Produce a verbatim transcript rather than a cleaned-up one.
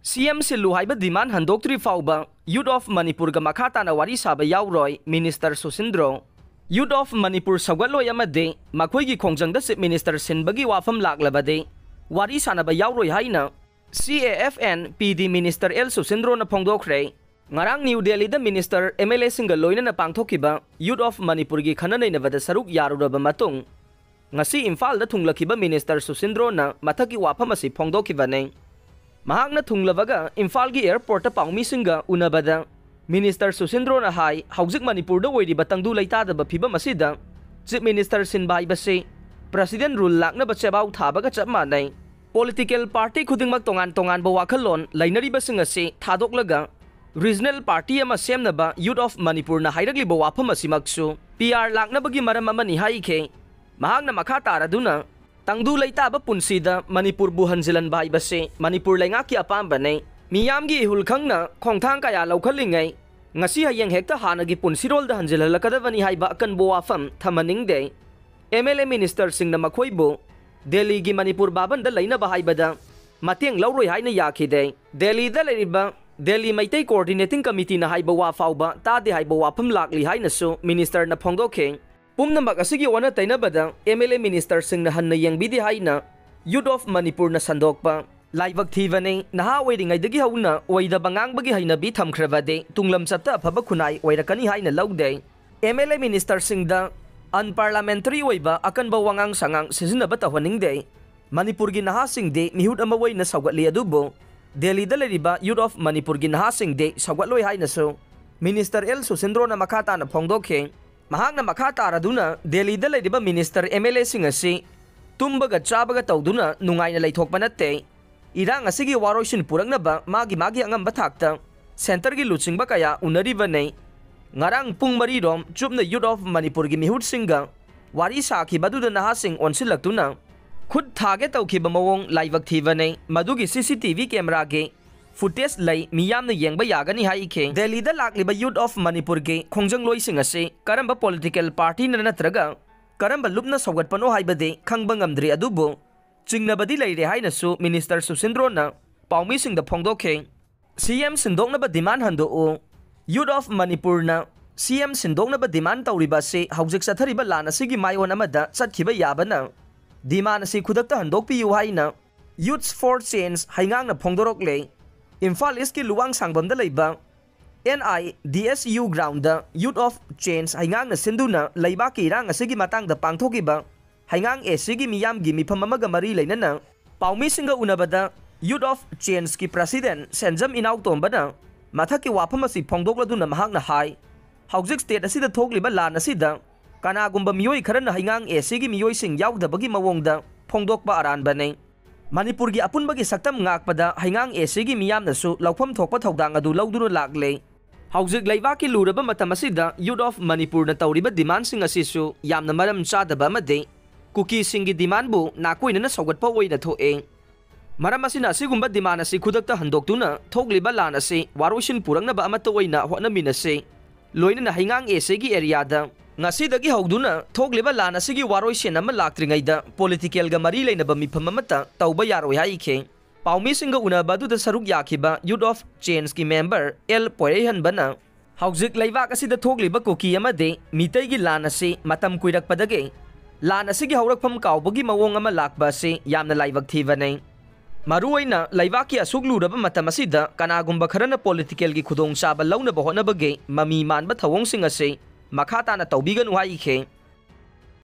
ꯁꯤ ꯑꯦꯝ ꯁꯤꯜꯂꯨ ꯍꯥꯏꯕ demand ꯍꯟꯗꯣꯛꯇ꯭ꯔꯤ ꯐꯥꯎꯕ Youth of ꯃꯅꯤꯄꯨꯔꯒ ꯃꯈꯥ ꯇꯥꯅ ꯋꯥꯔꯤ ꯁꯥꯕ ꯌꯥꯎꯔꯣꯏ, ꯃꯤꯅꯤꯁꯇꯔ ꯁꯨꯁꯤꯟꯗ꯭ꯔꯣ꯫ Youth of ꯃꯅꯤꯄꯨꯔ ꯁꯧꯒꯠꯂꯣꯏ ꯑꯃꯗꯤ ꯃꯈꯣꯏꯒꯤ ꯈꯣꯡꯖꯪꯗ ꯆꯤꯐ ꯃꯤꯅꯤꯁꯇꯔ ꯁꯤꯟꯕꯒꯤ ꯋꯥꯐꯝ ꯂꯥꯛꯂꯕꯗꯤ ꯋꯥꯔꯤ ꯁꯥꯅꯕ ꯌꯥꯎꯔꯣꯏ ꯍꯥꯏꯅ ꯁꯤ A F N P D minister L ꯁꯨꯁꯤꯟꯗ꯭ꯔꯣꯅ ꯐꯣꯡꯗꯣꯛꯈ꯭ꯔꯦ꯫ ꯉꯔꯥꯡ ꯅ꯭ꯌꯨ ꯗꯦꯜꯂꯤꯗ ꯃꯤꯅꯤꯁꯇꯔ, ꯑꯦꯝ ꯑꯦꯜ ꯑꯦꯁꯤꯡꯒ ꯂꯣꯏꯅꯅ ꯄꯥꯡꯊꯣꯛꯈꯤꯕ Youth of ꯃꯅꯤꯄꯨꯔꯒꯤ ꯈꯟꯅ ꯅꯩꯅꯕꯗ ꯁꯔꯨꯛ ꯌꯥꯔꯨꯔꯕ ꯃꯇꯨꯡ, ꯉꯁꯤ ꯏꯝꯐꯥꯜꯗ ꯊꯨꯡꯂꯈꯤꯕ ꯃꯤꯅꯤꯁꯇꯔ ꯁꯨꯁꯤꯟꯗ꯭ꯔꯣꯅ ꯃꯊꯛꯀꯤ ꯋꯥꯐꯝ ꯑꯁꯤ ꯐꯣꯡꯗꯣꯛꯈꯤꯕꯅꯤ꯫ ꯃꯍꯥꯛꯅ ꯊꯨꯡꯂꯕꯒ ꯏꯝꯐꯥꯜꯒꯤ ꯑꯦꯌꯔꯄꯣꯔꯠꯇ ꯄꯥꯎꯃꯤꯁꯤꯡꯒ ꯎꯅꯕꯗ ꯃꯤꯅꯤꯁꯇꯔ ꯁꯨꯁꯤꯟꯗ꯭ꯔꯣꯅ ꯍꯥꯏ, ꯍꯧꯖꯤꯛ ꯃꯅꯤꯄꯨꯔꯗ ꯑꯣꯏꯔꯤꯕ ꯇꯪꯗꯨ ꯂꯩꯇꯥꯗꯕ ꯐꯤꯕꯝ ꯑꯁꯤꯗ ꯆꯤꯐ ꯃꯤꯅꯤꯁꯇꯔ ꯁꯤꯟꯕ ꯍꯥꯏꯕꯁꯤ ꯄ꯭ꯔꯁꯤꯗꯦꯟ ꯔꯨꯜ ꯂꯥꯛꯅꯕ ꯆꯦꯕꯥꯎ ꯊꯥꯕꯒ ꯆꯞ ꯃꯥꯟꯅꯩ꯫ ꯄꯣꯂꯤꯇꯤꯀꯦꯜ ꯄꯥꯔꯇꯤ ꯈꯨꯗꯤꯡꯃꯛ ꯇꯣꯉꯥꯟ ꯇꯣꯉꯥꯟꯕ ꯋꯥꯈꯜꯂꯣꯟ ꯂꯩꯅꯔꯤꯕꯁꯤꯡ ꯑꯁꯤ ꯊꯥꯗꯣꯛꯂꯒ ꯔꯤꯖꯅꯦꯜ ꯄꯥꯔꯇꯤ ꯑꯃ ꯁꯦꯝꯅꯕ Youth of ꯃꯅꯤꯄꯨꯔꯅ ꯍꯥꯏꯔꯛꯂꯤꯕ ꯋꯥꯐꯝ ꯑꯁꯤꯃꯛꯁꯨ ꯄꯤ ꯑꯥꯔ ꯂꯥꯛꯅꯕꯒꯤ ꯃꯔꯝ ꯑꯃꯅꯤ ꯍꯥꯏꯈꯤ꯫ ꯃꯍꯥꯛꯅ ꯃꯈꯥ ꯇꯥꯔꯗꯨꯅ, ꯇꯪꯗꯨ ꯂꯩꯇꯥꯕ ꯄꯨꯟꯁꯤꯗ ꯃꯅꯤꯄꯨꯔꯕꯨ ꯍꯟꯖꯤꯜꯍꯟꯕ ꯍꯥꯏꯕꯁꯤ ꯃꯅꯤꯄꯨꯔ ꯂꯩꯉꯥꯛꯀꯤ ꯑꯄꯥꯝꯕꯅꯤ꯫ ꯃꯤꯌꯥꯝꯒꯤ ꯏꯍꯨꯜ ꯈꯪꯅ ꯈꯣꯡꯊꯥꯡ ꯀꯌꯥ ꯂꯧꯈꯠꯂꯤꯉꯩ, ꯉꯁꯤ ꯍꯌꯦꯡ ꯍꯦꯛꯇ ꯍꯥꯟꯅꯒꯤ ꯄꯨꯟꯁꯤꯔꯣꯜꯗ ꯍꯟꯖꯤꯜꯍꯜꯂꯛꯀꯗꯕꯅꯤ ꯍꯥꯏꯕ ꯑꯀꯟꯕ ꯋꯥꯐꯝ ꯊꯝꯍꯟꯅꯤꯡꯗꯦ꯫ ꯑꯦꯝ ꯑꯦꯜ ꯑꯦ ꯃꯤꯅꯤꯁꯇꯔꯁꯤꯡꯅ ꯃꯈꯣꯏꯕꯨ ꯗꯦꯜꯂꯤꯒꯤ ꯃꯅꯤꯄꯨꯔ ꯚꯥꯕꯟꯗ ꯂꯩꯅꯕ ꯍꯥꯏꯕꯗ ꯃꯇꯦꯡ ꯂꯧꯔꯣꯏ ꯍꯥꯏꯅ ꯌꯥꯈꯤꯗꯦ꯫ ꯗꯦꯜꯂꯤꯗ ꯂꯩꯔꯤꯕ ꯗꯦꯜꯂꯤ ꯃꯩꯇꯩ ꯀꯣꯑꯣꯔꯗꯤꯅꯦꯇꯤꯡ ꯀꯃꯤꯇꯤꯅ ꯍꯥꯏꯕ ꯋꯥ ꯐꯥꯎꯕ ꯇꯥꯗꯦ ꯍꯥꯏꯕ ꯋꯥꯐꯝ ꯂꯥꯛꯂꯤ ꯍꯥꯏꯅꯁꯨ ꯃꯤꯅꯤꯁꯇꯔꯅ ꯐꯣꯡꯗꯣꯛꯈꯤ꯫ ꯄꯨꯝꯅꯃꯛ ꯑꯁꯤꯒꯤ ꯑꯣꯟꯅ ꯇꯩꯅꯕꯗ ꯑꯦꯝ ꯑꯦꯜ ꯑꯦ ꯃꯤꯅꯤꯁꯇꯔꯁꯤꯡꯅ ꯍꯟꯅ ꯌꯦꯡꯕꯤꯗꯦ ꯍꯥꯏꯅ Youth of ꯃꯅꯤꯄꯨꯔꯅ ꯁꯟꯗꯣꯛꯄ ꯂꯥꯏꯕꯛ ꯊꯤꯕꯅꯤ꯫ ꯅꯍꯥ ꯑꯣꯏꯔꯤꯉꯩꯗꯒꯤ ꯍꯧꯅ ꯑꯣꯏꯗꯕ ꯉꯥꯡꯕꯒꯤ ꯍꯩꯅꯕꯤ ꯊꯝꯈ꯭ꯔꯕꯗꯤ ꯇꯨꯡꯂꯝꯆꯠꯇ ꯑꯐꯕ ꯈꯨꯟꯅꯥꯏ ꯑꯣꯏꯔꯛꯀꯅꯤ ꯍꯥꯏꯅ ꯂꯧꯗꯦ꯫ ꯑꯦꯝ ꯑꯦꯜ ꯑꯦ ꯃꯤꯅꯤꯁꯇꯔꯁꯤꯡꯗ ꯑꯟꯄꯥꯔꯂꯥꯃꯦꯟꯇꯔꯤ ꯑꯣꯏꯕ ꯑꯀꯟꯕ ꯋꯥꯉꯥꯡ ꯁꯉꯥꯡ ꯁꯤꯖꯤꯟꯅꯕ ꯇꯧꯍꯟꯅꯤꯡꯗꯦ꯫ ꯃꯅꯤꯄꯨꯔꯒꯤ ꯅꯍꯥꯁꯤꯡꯗꯤ ꯃꯤꯍꯨꯠ ꯑꯃ ꯑꯣꯏꯅ ꯁꯧꯒꯠꯂꯤ, ꯑꯗꯨꯕꯨ ꯗꯦꯜꯂꯤꯗ ꯂꯩꯔꯤꯕ Youth of ꯃꯅꯤꯄꯨꯔꯒꯤ ꯅꯍꯥꯁꯤꯡꯗꯤ ꯁꯧꯒꯠꯂꯣꯏ ꯍꯥꯏꯅꯁꯨ ꯃꯤꯅꯤꯁꯇꯔ ꯑꯦꯜ ꯁꯨꯁꯤꯟꯗ꯭ꯔꯣꯅ ꯃꯈꯥ ꯇꯥꯅ ꯐꯣꯡꯗꯣꯛꯈꯤ꯫ ꯃꯍꯥꯛꯅ ꯃꯈꯥ ꯇꯥꯔꯗꯨꯅ, ꯗꯦꯜꯂꯤꯗ ꯂꯩꯔꯤꯕ ꯃꯤꯅꯤꯁꯇꯔ, ꯑꯦꯝ ꯑꯦꯜ ꯑꯦꯁꯤꯡ ꯑꯁꯤ ꯇꯨꯝꯕꯒ ꯆꯥꯕꯒ ꯇꯧꯗꯨꯅ ꯅꯨꯡꯉꯥꯏꯅ ꯂꯩꯊꯣꯛꯄ ꯅꯠꯇꯦ꯫ ꯏꯔꯥꯡ ꯑꯁꯤꯒꯤ ꯋꯥꯔꯣꯏꯁꯤꯟ ꯄꯨꯔꯛꯅꯕ ꯃꯥꯒꯤ ꯃꯥꯒꯤ ꯑꯉꯝꯕ ꯊꯥꯛꯇ ꯁꯦꯟꯇꯔꯒꯤ ꯂꯨꯆꯤꯡꯕ ꯀꯌꯥ ꯎꯅꯔꯤꯕꯅꯤ꯫ ꯉꯔꯥꯡ ꯄꯨꯡ ꯃꯔꯤ ꯔꯣꯝ ꯆꯨꯞꯅ Youth of ꯃꯅꯤꯄꯨꯔꯒꯤ ꯃꯤꯍꯨꯠꯁꯤꯡꯒ ꯋꯥꯔꯤ ꯁꯥꯈꯤꯕ ꯑꯗꯨꯗ ꯅꯍꯥꯁꯤꯡ ꯑꯣꯟꯁꯤꯜꯂꯛꯇꯨꯅ ꯈꯨꯠ ꯊꯥꯒꯦ ꯇꯧꯈꯤꯕ ꯃꯑꯣꯡ ꯂꯥꯏꯕꯛ ꯊꯤꯕꯅꯤ꯫ ꯃꯗꯨꯒꯤ ꯁꯤ ꯁꯤ ꯇꯤ ꯚꯤ ꯀꯦꯃꯦꯔꯥꯒꯤ ꯐꯨꯇꯦꯖ ꯂꯩ, ꯃꯤꯌꯥꯝꯅ ꯌꯦꯡꯕ ꯌꯥꯒꯅꯤ ꯍꯥꯏꯈꯤ꯫ ꯗꯦꯜꯂꯤꯗ ꯂꯥꯛꯂꯤꯕ Youth of ꯃꯅꯤꯄꯨꯔꯒꯤ ꯈꯣꯡꯖꯪꯂꯣꯏꯁꯤꯡ ꯑꯁꯤ ꯀꯔꯝꯕ ꯄꯣꯂꯤꯇꯤꯀꯦꯜ ꯄꯥꯔꯇꯤꯅ ꯅꯠꯇ꯭ꯔꯒ ꯀꯔꯝꯕ ꯂꯨꯞꯅ ꯁꯧꯒꯠꯄꯅꯣ ꯍꯥꯏꯕꯗꯤ ꯈꯪꯕ ꯉꯝꯗ꯭ꯔꯤ, ꯑꯗꯨꯕꯨ ꯆꯤꯡꯅꯕꯗꯤ ꯂꯩꯔꯦ ꯍꯥꯏꯅꯁꯨ ꯃꯤꯅꯤꯁꯇꯔ ꯁꯨꯁꯤꯟꯗ꯭ꯔꯣꯅ ꯄꯥꯎꯃꯤꯁꯤꯡꯗ ꯐꯣꯡꯗꯣꯛꯈꯤ꯫ ꯁꯤ ꯑꯦꯝ ꯁꯤꯟꯗꯣꯛꯅꯕ ꯗꯤꯃꯥꯟ ꯍꯟꯗꯣꯛꯎ꯫ Youth of ꯃꯅꯤꯄꯨꯔꯅ ꯁꯤ ꯑꯦꯝ ꯁꯤꯟꯗꯣꯛꯅꯕ ꯗꯤꯃꯥꯟ ꯇꯧꯔꯤꯕ ꯑꯁꯤ ꯍꯧꯖꯤꯛ ꯆꯠꯊꯔꯤꯕ ꯂꯥꯟ ꯑꯁꯤꯒꯤ ꯃꯥꯏꯑꯣꯟ ꯑꯃꯗ ꯆꯠꯈꯤꯕ ꯌꯥꯕꯅ ꯗꯤꯃꯥꯟ ꯑꯁꯤ ꯈꯨꯗꯛꯇ ꯍꯟꯗꯣꯛꯄꯤꯌꯨ ꯍꯥꯏꯅ Youth for Change ꯍꯩꯉꯥꯡꯅ ꯐꯣꯡꯗꯣꯔꯛꯂꯦ꯫ ꯏꯝꯐꯥꯜ ꯏꯁꯀꯤ ꯂꯨꯋꯥꯡ ꯁꯥꯡꯕꯝꯗ ꯂꯩꯕ N I D S U ground Youth of Change ꯍꯩꯉꯥꯡꯅ ꯁꯤꯟꯗꯨꯅ ꯂꯩꯕꯥꯛꯀꯤ ꯏꯔꯥꯡ ꯑꯁꯤꯒꯤ ꯃꯇꯥꯡꯗ ꯄꯥꯡꯊꯣꯛꯈꯤꯕ ꯍꯩꯉꯥꯡ ꯑꯦ ꯁꯤꯒꯤ ꯃꯤꯌꯥꯝꯒꯤ ꯃꯤꯐꯝ ꯑꯃꯒ ꯃꯔꯤ ꯂꯩꯅꯅ ꯄꯥꯎꯃꯤꯁꯤꯡꯒ ꯎꯅꯕꯗ Youth of Changeꯀꯤ president ꯁꯦꯟꯖꯝ ꯏꯅꯥꯎꯇꯣꯝꯕꯅ ꯃꯊꯛꯀꯤ ꯋꯥꯐꯝ ꯑꯁꯤ ꯐꯣꯡꯗꯣꯛꯂꯗꯨꯅ ꯃꯍꯥꯛꯅ ꯍꯥꯏ, ꯍꯧꯖꯤꯛ state ꯑꯁꯤꯗ ꯊꯣꯛꯂꯤꯕ ꯂꯥꯟ ꯑꯁꯤꯗ ꯀꯅꯥꯒꯨꯝꯕ ꯃꯤꯑꯣꯏ ꯈꯔꯅ ꯍꯩꯉꯥꯡ ꯑꯦ ꯁꯤꯒꯤ ꯃꯤꯑꯣꯏꯁꯤꯡ ꯌꯥꯎꯗꯕꯒꯤ ꯃꯑꯣꯡꯗ ꯐꯣꯡꯗꯣꯛꯄ ꯑꯔꯥꯟꯕꯅꯤ꯫ ꯃꯅꯤꯄꯨꯔꯒꯤ ꯑꯄꯨꯟꯕꯒꯤ ꯁꯛꯇꯝ ꯉꯥꯛꯄꯗ ꯍꯩꯉꯥꯡ ꯑꯦ ꯁꯤꯒꯤ ꯃꯤꯌꯥꯝꯅꯁꯨ ꯂꯧꯐꯝ ꯊꯣꯛꯄ ꯊꯧꯗꯥꯡ ꯑꯗꯨ ꯂꯧꯗꯨꯅ ꯂꯥꯛꯂꯦ꯫ ꯍꯧꯖꯤꯛ ꯂꯩꯕꯥꯛꯀꯤ ꯂꯨꯔꯕ ꯃꯇꯝ ꯑꯁꯤꯗ Youth of ꯃꯅꯤꯄꯨꯔꯅ ꯇꯧꯔꯤꯕ ꯗꯤꯃꯥꯟꯁꯤꯡ ꯑꯁꯤꯁꯨ ꯌꯥꯝꯅ ꯃꯔꯝ ꯆꯥꯗꯕ ꯑꯃꯗꯤ ꯀꯨꯀꯤꯁꯤꯡꯒꯤ ꯗꯤꯃꯥꯟꯕꯨ ꯅꯥꯀꯣꯏꯅꯅ ꯁꯧꯒꯠꯄ ꯑꯣꯏꯅ ꯊꯣꯛꯑꯦ꯫ ꯃꯔꯝ ꯑꯁꯤꯅ ꯑꯁꯤꯒꯨꯝꯕ ꯗꯤꯃꯥꯟ ꯑꯁꯤ ꯈꯨꯗꯛꯇ ꯍꯟꯗꯣꯛꯇꯨꯅ ꯊꯣꯛꯂꯤꯕ ꯂꯥꯟ ꯑꯁꯤ ꯋꯥꯔꯣꯏꯁꯤꯟ ꯄꯨꯔꯛꯅꯕ ꯑꯃꯠꯇ ꯑꯣꯏꯅ ꯍꯣꯠꯅꯃꯤꯟꯅꯁꯤ꯫ ꯂꯣꯏꯅꯅ ꯍꯩꯉꯥꯡ ꯑꯦ ꯁꯤꯒꯤ ꯑꯦꯔꯤꯌꯥꯗ ꯉꯁꯤꯗꯒꯤ ꯍꯧꯗꯨꯅ ꯊꯣꯛꯂꯤꯕ ꯂꯥꯟ ꯑꯁꯤꯒꯤ ꯋꯥꯔꯣꯏꯁꯤꯟ ꯑꯃ ꯂꯥꯛꯇ꯭ꯔꯤꯉꯩꯗ ꯄꯣꯂꯤꯇꯤꯀꯦꯜꯒ ꯃꯔꯤ ꯂꯩꯅꯕ ꯃꯤꯐꯝ ꯑꯃꯠꯇ ꯇꯧꯕ ꯌꯥꯔꯣꯏ ꯍꯥꯏꯈꯤ꯫ ꯄꯥꯎꯃꯤꯁꯤꯡꯒ ꯎꯅꯕ ꯑꯗꯨꯗ ꯁꯔꯨꯛ ꯌꯥꯈꯤꯕ Youth of Changeꯀꯤ ꯃꯦꯝꯕꯔ ꯑꯦꯜ ꯄꯣꯏꯔꯩꯍꯟꯕꯅ ꯍꯧꯖꯤꯛ ꯂꯩꯕꯥꯛ ꯑꯁꯤꯗ ꯊꯣꯛꯂꯤꯕ ꯀꯨꯀꯤ ꯑꯃꯗꯤ ꯃꯤꯇꯩꯒꯤ ꯂꯥꯟ ꯑꯁꯤ ꯃꯇꯝ ꯀꯨꯏꯔꯛꯄꯗꯒꯤ ꯂꯥꯟ ꯑꯁꯤꯒꯤ ꯍꯧꯔꯛꯐꯝ ꯀꯥꯎꯕꯒꯤ ꯃꯑꯣꯡ ꯑꯃ ꯂꯥꯛꯄ ꯑꯁꯤ ꯌꯥꯝꯅ ꯂꯥꯏꯕꯛ ꯊꯤꯕꯅꯤ꯫ ꯃꯔꯨꯑꯣꯏꯅ ꯂꯩꯕꯥꯛꯀꯤ ꯑꯁꯨꯛ ꯂꯨꯔꯕ ꯃꯇꯝ ꯑꯁꯤꯗ ꯀꯅꯥꯒꯨꯝꯕ ꯈꯔꯅ ꯄꯣꯂꯤꯇꯤꯀꯦꯜꯒꯤ ꯈꯨꯗꯣꯡꯆꯥꯕ ꯂꯧꯅꯕ ꯍꯣꯠꯅꯕꯒꯤ ꯃꯃꯤ ꯃꯥꯟꯕ ꯊꯧꯑꯣꯡꯁꯤꯡ ꯑꯁꯤ ꯃꯈꯥ ꯇꯥꯅ ꯇꯧꯕꯤꯒꯅꯨ ꯍꯥꯏꯈꯤ꯫